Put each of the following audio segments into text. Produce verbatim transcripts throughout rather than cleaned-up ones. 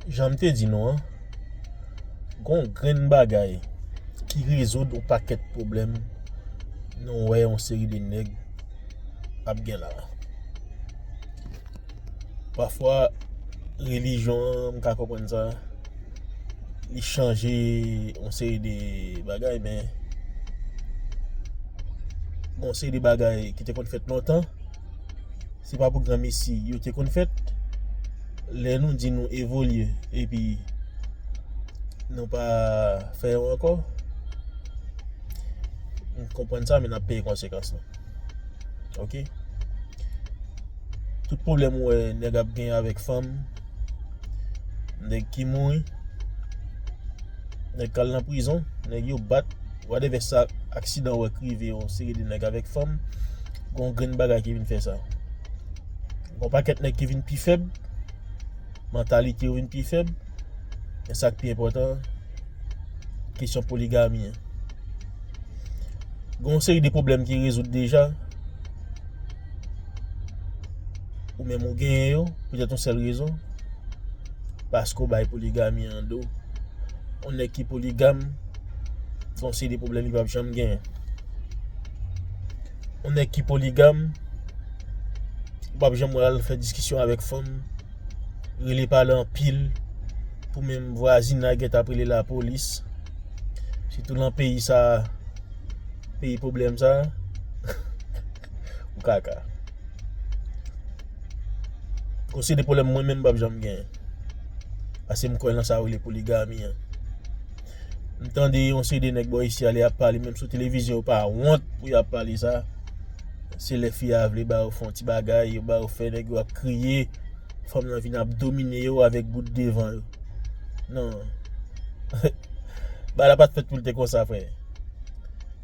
Jan m te di nou an, gon grenn bagay ki rezoud yon pakèt pwoblèm nou wè yon seri de nèg ap gen la. Pafwa, relijyon an, m ka konprann sa, li chanje yon seri de bagay, men gon seri de bagay ki te konn fèt lontan, se pa pou granmesi yo te konn fèt. Lè nou di nou evolye epi nou pa fè yo ankò, m konprann sa, men n ap peye konsekans lan. Oke? Tout pwoblèm ou wè nèg ap gen avèk fanm, nèg ki mouri, nèg k al nan prizon, nèg yo bat, whatever sa, aksidan ou wè k rive yon seri de nèg avèk fanm, gon grenn bagay ki vin fè sa. Gon pakèt nèg ki vin pi fèb, mantalite yo vin pi fèb, men sa k pi enpòtan, kesyon poligami an. Gon seri de pwoblèm ki rezoud deja, ou menm ou genyen yo, poutèt yon sèl rezon, paske w bay poligami an do. Yon nèg ki poligam, gon seri de pwoblèm li p ap janm genyen. Yon nèg ki poligam, ou p ap janm wè l al fè diskisyon avèk fanm, rele pale anpil, pou menm vwazinay gentan ap rele lapolis. Sitou nan peyi sa, peyi pwoblèm sa, ou kaka. Gon seri de pwoblèm mwen menm m p ap janm genyen. Paske m kwè nan sa yo rele poligami an. M tande yon seri de nèg bò isi a lè y ap pale, menm sou televizyon, yo pa wont pou y ap pale sa. Se lè fi a vle ba yo fè yon ti bagay, yo ba yo fè, nèg yo ap kriye. Fanm nan vin ap domine yo avèk bout devan yo. Non. Bagay la pa t fèt pou l te konsa, frè.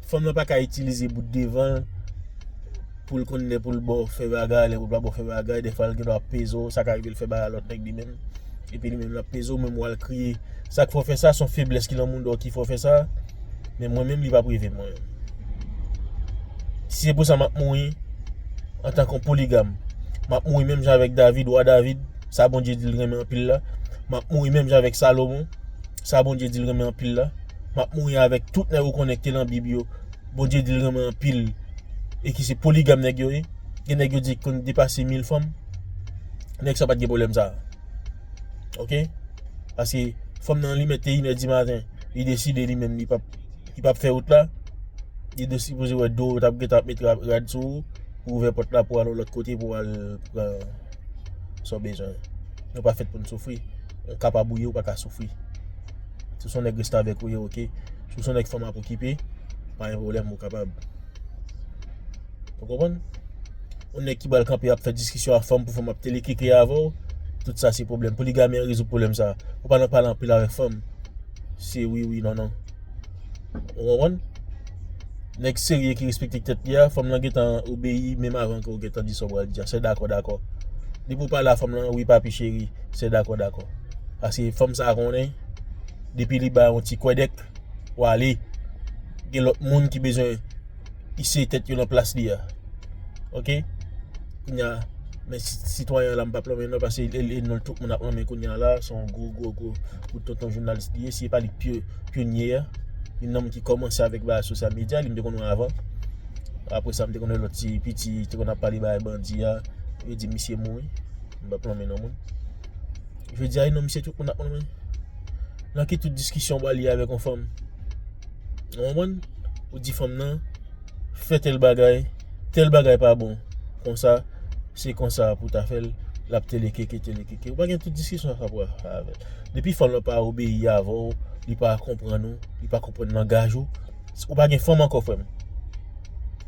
Fanm nan pa ka itilize bout devan l pou l konn lè pou l ba w fè bagay, lè pou l pa ba w fè bagay. Dèfwa l gen dwa ap peze w, sa ka rive l fè bagay a lòt nèg li menm. Epi li menm l ap peze w, menm w al kriye. Sa k fè w fè sa, se yon feblès ki nan moun dòk ki fè w fè sa. Men mwen menm, li p ap rive mwen menm. Si se pou sa, m ap mouri antanke yon poligam. M ap mouri menm jan avèk David, wa David, sa Bondye di l renmen anpil la. M ap mouri menm jan avèk Salomon, sa Bondye di l renmen anpil la. M ap mouri avèk tout nèg ou konnen ki te nan Bib yo, Bondye di l renmen anpil, e ki se poligam nèg yo ye. Gen nèg yo di ki konn depase mil fanm. Nèg sa pa t gen pwoblèm sa. Oke? Paske fanm nan li mèt te inè di maten, li deside li menm li p ap, li p ap fè wout la. Li te sipoze wè do, t ap gentan ap met ra-, rad sou ou, pou ouvè pòt la pou al yon lòt kote, pou al pran sa w bezwen. Nou pa fèt pou n soufri. Ou kapab ou ye, ou pa ka soufri. Si w se yon nèg restavèk ou ye, oke. Si w se yon nèg fanm ap okipe, pa gen pwoblèm, ou kapab. Ou konprann? Yon nèg ki pral kanpe ap fè diskisyon ak fanm pou fanm ap telekeke avè w, tout sa se pwoblèm. Poligami an rezoud pwoblèm sa. Ou pa nan pale anpil avèk fanm. Se wi, wi, non, non. Ou konprann? Nèg serye ki respekte tèt li a, fanm lan gentan obeyi menm avan ke w gentan di sa w pral di a. Se dakò, dakò. Depi w pale a fanm lan, wi, papi cheri, se dakò, dakò. Paske fanm sa a konnen, depi li bay yon ti kwèdèk, w ale. Gen lòt moun ki bezwen ise tèt yo nan plas li a. Oke? Kounye a, men si-, sitwayen an la, m p ap lanmen non, paske e, e non l tout moun ap lanmen kounye a la, se yon gwo, gwo, gwo bout tonton jounalis li ye, si e pa li k pyo-, pyonye a, youn nan moun ki kòmanse avèk bagay sosyal medya, li m te konn wè avan. Apre sa, m te konn wè lòt ti piti, te konn ap pale bagay bandi a, yo di misye mouri, m p ap lanmen non moun. Jodi a, e non misye tout moun ap lanmen. Nan ki tout diskisyon w pral ye avèk yon fanm? Ou konprann? Ou di fanm nan, fè tèl bagay, tèl bagay pa bon. Konsa, se konsa pou ta fè l, l ap telekeke, telekeke. Ou pa gen tout diskisyon sa pou fè avè l. Depi fanm nan pa obeyi avè w, li pa konprann ou, li pa konprann langaj ou, ou pa gen fanm ankò, frè m.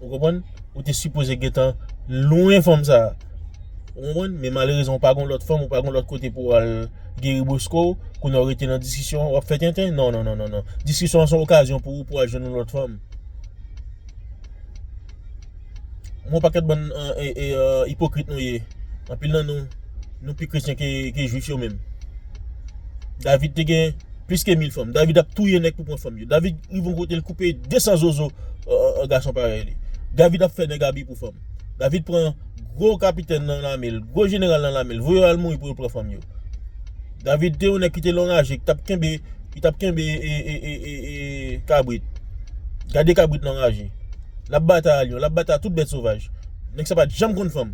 Ou konprann? Ou te sipoze gentan lwen fanm sa a. Ou konprann? Men malerezman, ou pa gen lòt fanm, ou pa gen lòt kote pou w al geri bosko w, kounye a w rete nan diskisyon, w ap fè tenten. Non, non, non, non, non. Diskisyon an se yon okazyon pou ou pou w al jwenn yon lòt fanm. Mwen, pakèt bann, e, e, e, e, ipokrit nou ye. Anpil nan nou, nou pi kretyen ke, ke jwif yo menm. David te gen plis ke mil fanm. David ap touye nèg pou pran fanm yo. David rive yon kote, l koupe de san zozo, e, e, e, gason parèy li. David ap fè nèg abi pou fanm. David pran gwo kapitèn nan lame l, gwo jeneral nan lame l, voye yo al mouri pou yo pran fanm yo. David te yon nèg ki te lonraje, ki t ap kenbe, ki t ap kenbe e, e, e, e, e, kabrit. Gade kabrit lonraje. L ap batay a lyon, l ap batay a tout bèt sovaj. Nèg sa pa t janm konn fanm.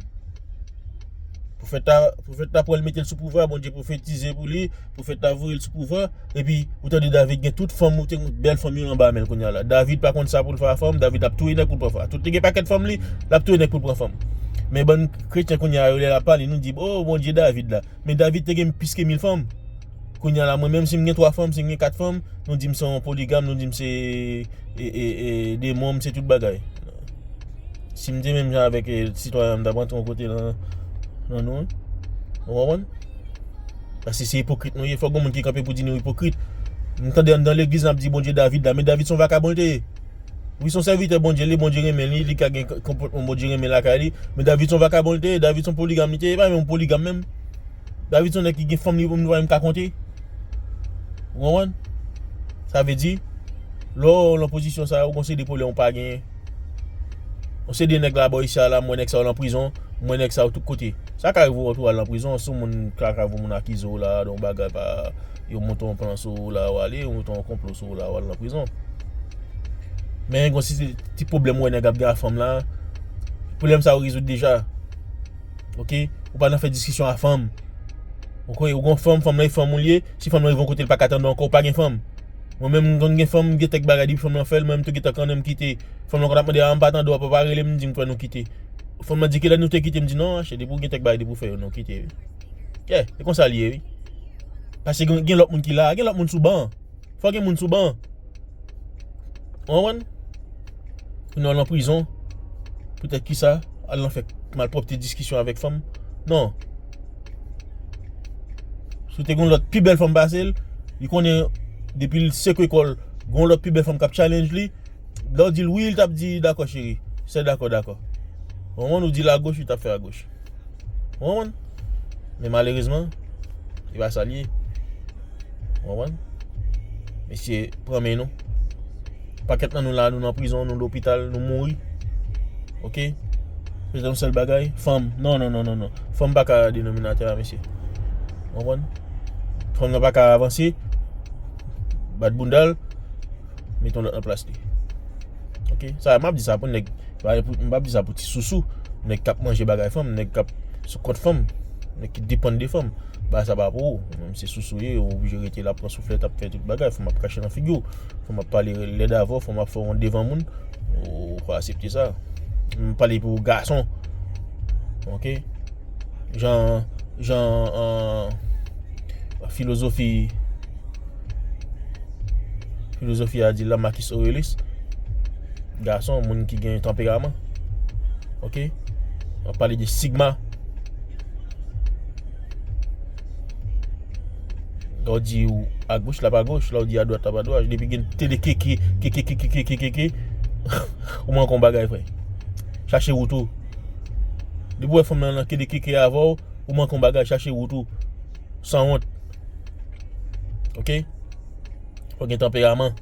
Pwofèt la, pwofèt la pran l mete l sou pouvwa, Bondye pwofetize pou li, pwofèt la voye l sou pouvwa, epi ou tande David gen tout fanm, ou te bèl fanm yo anba men l kounye a la. David pa konn sa pou l fè a fanm, David ap touye nèg pou l pran fanm. Tout li gen pakèt fanm li, l ap touye nèg pou l pran fanm. Men bann kretyen kounye a yo lè l ap pale, nou di, "Oh, Bondye David la." Men David te gen plis ke mil fanm. Kounye a la, mwen menm, si m gen twa fanm, si m gen kat fanm, nou di m se yon poligam, nou di m se e, e, e, demon, m se tout bagay. Si m te menm jan avèk e, sitwayen, m t ap rantre yon kote nan, nan nou. Ou konprann? Paske se ipokrit nou ye. Fòk gen moun ki kanpe pou di nou ipokrit. M tande anndan legliz n ap di Bondye David la, men David se yon vakabon li te ye. Wi, se yon sèvitè Bondye li, Bondye renmen li, li ka gen konpòtman Bondye renmen lakay li. Men David se yon vakabon li te ye, David se yon poligam li te ye, e pa menm yon poligam menm. David se yon nèg ki gen fanm li, li pa menm ka konte. Ou konprann? Sa vle di, lè w nan pozisyon sa a, ou gon seri de pwoblèm ou pa genyen. Yon seri de nèg la bò isi a la, m wè nèg sa yo nan prizon, m wè nèg sa yo tout kote. Sa ka rive w tou al nan prizon, si yon moun ka, ka voye moun akize w la, yon bagay pa, yo monte yon plan sou ou la, w ale, yo monte yon konplo sou ou la, w al nan prizon. Men gon seri ti pwoblèm ou wè nèg ap gen a fanm la, pwoblèm sa yo rezoud deja. Oke? Ou pa nan fè diskisyon a fanm. Ou kwè, ou gon fanm, fanm nan e fanm ou l ye, si fanm nan rive yon kote l pa ka tande w ankò, ou pa gen fanm. Mwen menm, m konn gen fanm, m gen tèk bagay, depi fanm nan fè l, mwen menm tou gentan kanmenm kite. Fanm nan konn ap mande, "A, m pa tande w, papa rele m, di m fè nou kite." Fanm nan di, "Kilè nou te kite?" M di, "Non, cheri, depi w gen tèk bagay, depi w fè yo, nou kite wi." Yeah, e konsa l ye wi. Paske gen, gen lòt moun ki la, gen lòt moun sou ban. Fò gen moun sou ban. Ou konprann? Pou nou al nan prizon. Poutèt kisa? Al nan fè malpwòpte diskisyon avèk fanm. Non. Si w te gen yon lòt pi bèl fanm pase l, li konnen depi l sekwe kò l, gen yon lòt pi bèl fanm k ap challenge li. Lè w di l wi, li t ap di, "Dakò, cheri. Se dakò, dakò." Ou konprann? Ou di l agoch, li t ap fè agoch. Ou konprann? Men malerezman, e pa sa l ye. Ou konprann? Mesye, pran men nou. Pakèt nan nou la, nou nan prizon, nou lopital, nou mouri. Oke? Petèt yon sèl bagay, fanm. Non, non, non, non, non. Fanm pa ka denominatè a, mesye. Ou konprann? Fanm nan pa ka avanse, bat bounda l, mete yon lòt nan plas li. Oke? Sa, m ap di sa pou nèg, m p ap di sa pou ti sousou, nèg k ap manje bagay fanm, nèg k ap sou kont fanm, nèg ki depann de fanm. Bagay sa pa pou ou. Ou menm se sousou ye, ou oblije rete la, pran souflèt, ap fè tout bagay. Fanm ap krache nan figi w. Fanm ap pale lèd avè w, fanm ap fè w wont devan moun. Ou pa aksepte sa. M pale pou gason. Oke? Jan, jan, euh, filozofi, filozofi a di la, Marcus Aurelius, gason, moun ki gen tanperaman. Oke? M ap pale de sigma. Lè w di ou agoch, l ap agoch. Lè w di adwat, l ap adwat. Depi gen tele keke, keke, keke, keke, keke, ou manke yon bagay, frè. Chache wout ou. Depi w wè fanm nan nan tele keke avè w, ou manke yon bagay, chache wout ou. Sanwont. Oke? Fò gen tanperaman.